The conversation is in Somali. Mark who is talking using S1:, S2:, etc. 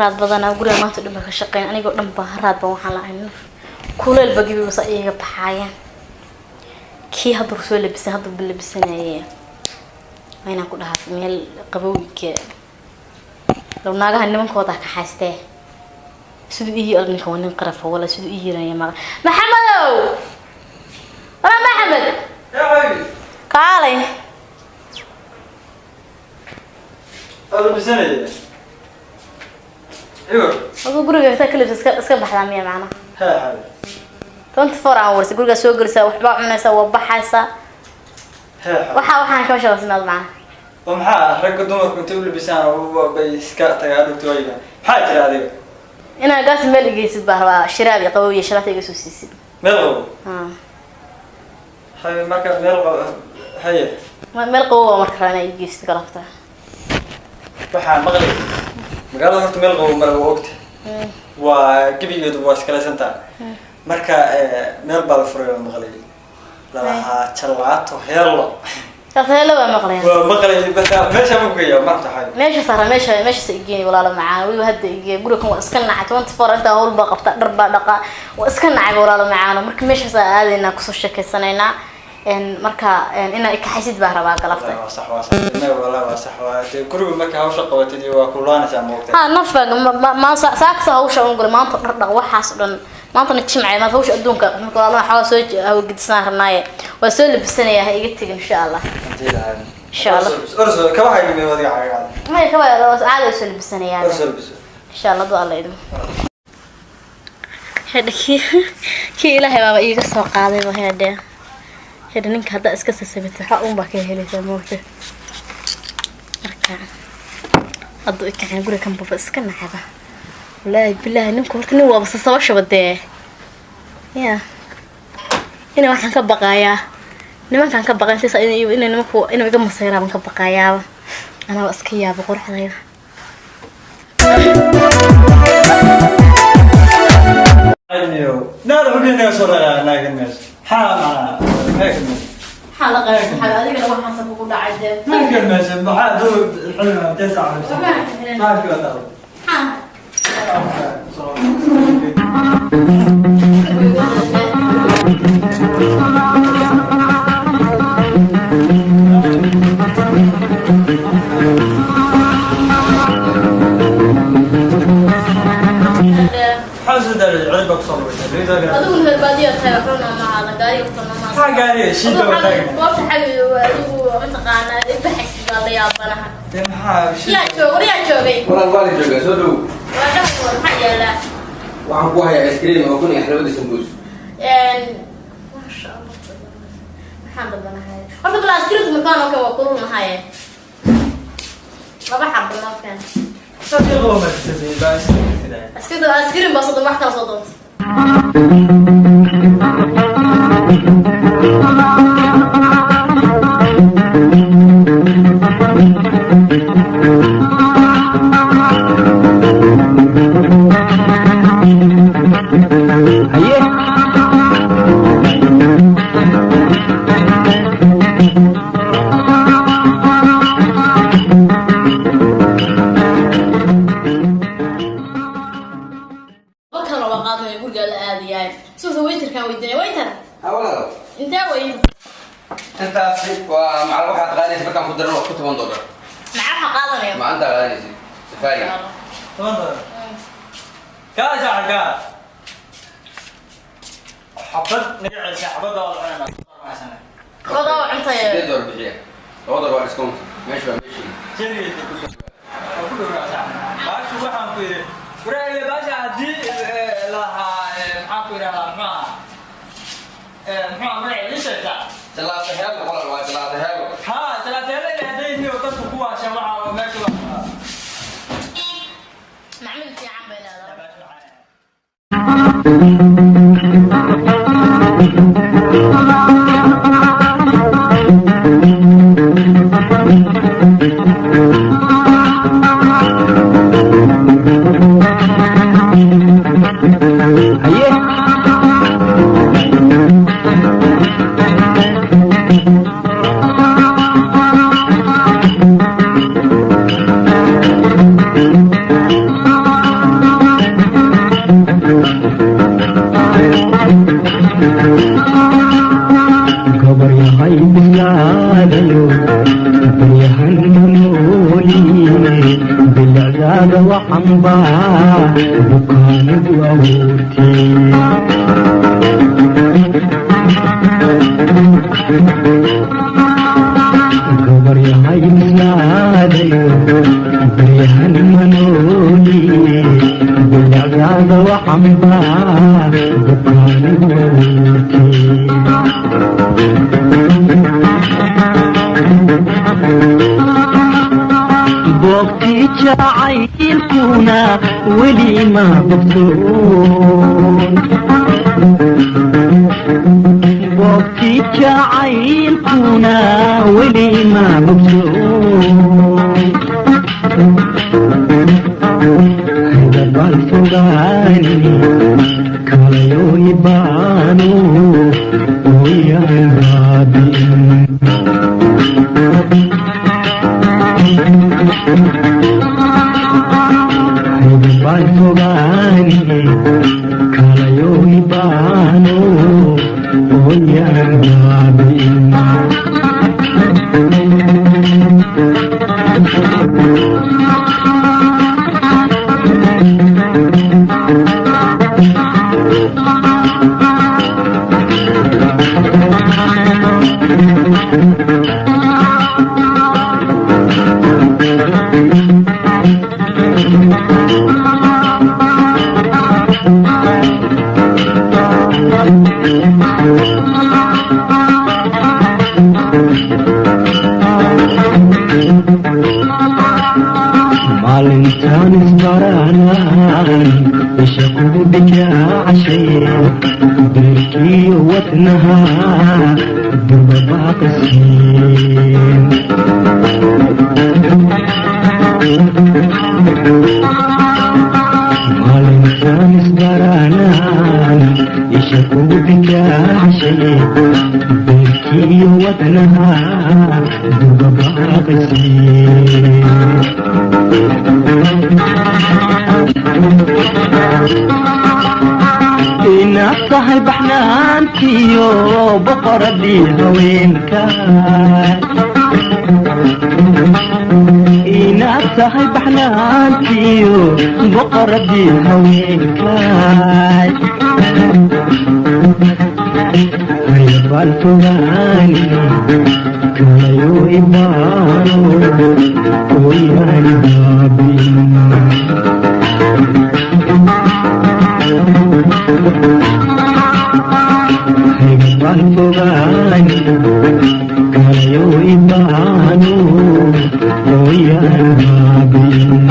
S1: Haraad badanaa guriga maanta dhan baa ka shaqeyn, anigoo dhan baa haraad baan waxaan lahay naf kuleel ba gebi basa iiga baxaayaan. Kii hadda soo labisan, hadda ba labisanayay, waa inaan ku dhahaa meel qabowga low naagaha nimankooda ka haystee. Siduu ii yiri ninka waa nin qarafa wala siduu ii yiraya maqa. Maxamedow, wala Maxamed.
S2: يا حبيبي.
S1: Kaalay.
S2: هذا بسنة ايوه.
S1: Aduu guriga intaa ka labisa iska baxdaa miya macnaha?
S2: ها يا حبيبي.
S1: 24 hours gurigaa soo gelaysaa, waxbaa cunaysaa, waa baxaysaa.
S2: ها يا حبيبي.
S1: Waxaan kama shaqaysanaad macnaha.
S2: Maxaa ragga dumarku intay u labisaan bay iska tagaa dhugta wayga? Maxaa jira adiga?
S1: Inaad gaas meel igeysid baa rabaa, shiraab iyo qabow iyo shalaata iga soo siisid.
S2: Meel qabo?
S1: Ha.
S2: Haye, marka meel qabo, haye.
S1: Meel qabow waa marka rabaa inaad igeysid galabta.
S2: Waxaan maqlay magaalada horta meel qabo mara waa ogta, waa gebigeedu waa iskalaysantaa. Marka meel baa la furay oo maqlay lalahaa Jalaato Heello.
S1: Taas heelo waa maqlayaa.
S2: Waa maqlay, marka meesha ma kugeeya marta xay?
S1: Meesha saara, meeshaas igeeni walaalo macaan. Weliba hadda igee, guriga kan waa iska nacay. 24 intaa hawl baa qabta, dhar baa dhaqaa, waa iska nacay walaalo macaan. Marka meeshaas aa aadaynaa, kusoo sheekeysanaynaa. Marka inaa ikaxaysid baa rabaa galabta.
S2: Waa sax, waa sax. Wallahi waa sax, waa dee guriga marka hawsha qabatid iyo waa kululaanaysaa, moogta.
S1: Ha, naf baa ma saakasa hawsha un gulay maanta, dhar dhaq waxaas oo dhan. Maantana jimcay, maanta hawsha adduunka. Marka walaalaha xoogaa soo hawgedisaan rabnaaye, waa soo labisanayaa, ha iga tegin insha Allah. Insha Allah.
S2: Orso kabaha yimi wadiga cagaad.
S1: Maya, kaba caadi waa soo labisanayaa.
S2: Orso biso.
S1: Insha Allah, duu Alla idmo. Hedha, kii Ilaahay baaba iiga soo qaadayba. Hedhe, hedhe, ninka haddaa iska sasabata waxa uun baa ka helaysaa, moogta. Marka hadduu ikaceen guriga kan baba iska nacaba, wallaahi bilaahi. Ninku horta nin waaba sasabashaba dee ya ina waxaan ka baqayaa nimankaan ka baqay intaas inay nimanku inuu iga masayraa baan ka baqayaaba. Anaa iska yaaba quruxdayda.
S2: Ayniyo naar xubin naga soo dhagaa naagan meesha maxaa macnaa naagan meesha?
S1: Maxaa la qaybsan xaga adigana waxaasa kugu dhacay dee?
S2: Naagan meesha maxaa duu xilma intee saac maxaa ka wada?
S1: Maxaa?
S2: Maxaa soo daalay? Cirib baa kusoo lugatay.
S1: Adigu reer baadiyo tahay, waxba nooma aada gaari wata nooma.
S2: Maxaa gaariga shiida waa taagan?
S1: Goobta xagga adigu mataqaanaa ibaxaysid baa la yaabanaha.
S2: Dee maxaa?
S1: Yaa joog, war yaa joogay?
S3: Walaal, waa la joogaa, soo dhow.
S1: Waa dhaw, maxaa yaalaa?
S3: Waxaan ku hayaa ice cream oo kun iyo xalwada sambuus.
S1: Maasha Allah, maxaan dalbanahay horta? Bal askaritu makaan oo kale waa kulul nahaye, laba xabo noo keen.
S2: Sadii qabo ma tisay baa iska
S1: Askaritu askarin baa soddon wax kala soo doonta.
S3: Haye.
S1: Laba kalena waa qaadanaya, gurigaa la aadayaay. Suusa waiterkaan weydiinaya, waiter.
S3: Ha, walaal.
S1: Intee way?
S3: Intaasi waa macal waxaad qaadanaysa, markaan ku daran waa ku $10.
S1: Maxaa waxaa qaadanaya?
S3: Macantaa qaadanaysa safaari.
S2: $10 kaa saac kaa xabad naga celisa, xabadda waa la cunayna.
S1: Wadaa waa cuntaya.
S3: $8 bixiya, $2 waa discount. Meesha waa meeshii.
S2: Baashu waxaan ku yidhi waraale, baasha haddii lahaa maxaan ku yidhahdaa, muxuu magaceeda ii sheegtaa?
S3: Jalaato Heelo, walaal, waa Jalaato Heelo.
S2: Ha, jalaateela ilaa hadday yihiin oo dadku ku waashaan waxa meesha waa
S1: Macmiil fiican bay leedahay.
S3: Haye.
S4: Gabaryahay bislaadayo, baryahan manooliine, bilicdaada waxanbaa bukaanigu awoortee. Gabaryahay bislaadayo, baryahan manooliine, bilicdaada waxanbaa bukaanigu awoortee. Boogtii jacaylkuna weli ma bogsoon, boogtii jacaylkuna weli ma bogsoon. Haydabal fogaani kalayo ibaano oyaan baabin. Haydabal fogaani kalayo ibaano oyaan baabin. Maalintaan isbaranaan isha kugu dhikaacashay, birkiyo wadnaha durbabaaqasiin. Maalintaan isbaranaan isha kugu dhikaacashay, birkiyo wadnaha durbabaaqasiin. Inaad tahay baxnaantiyo boqoradii haweenka, inaad tahay baxnaantiyo boqoradii haweenka. Hayabaal fogaani kalayo ibaano oyaan baabin. Haygabal fogaani kalayo ibaano oyaan baabin.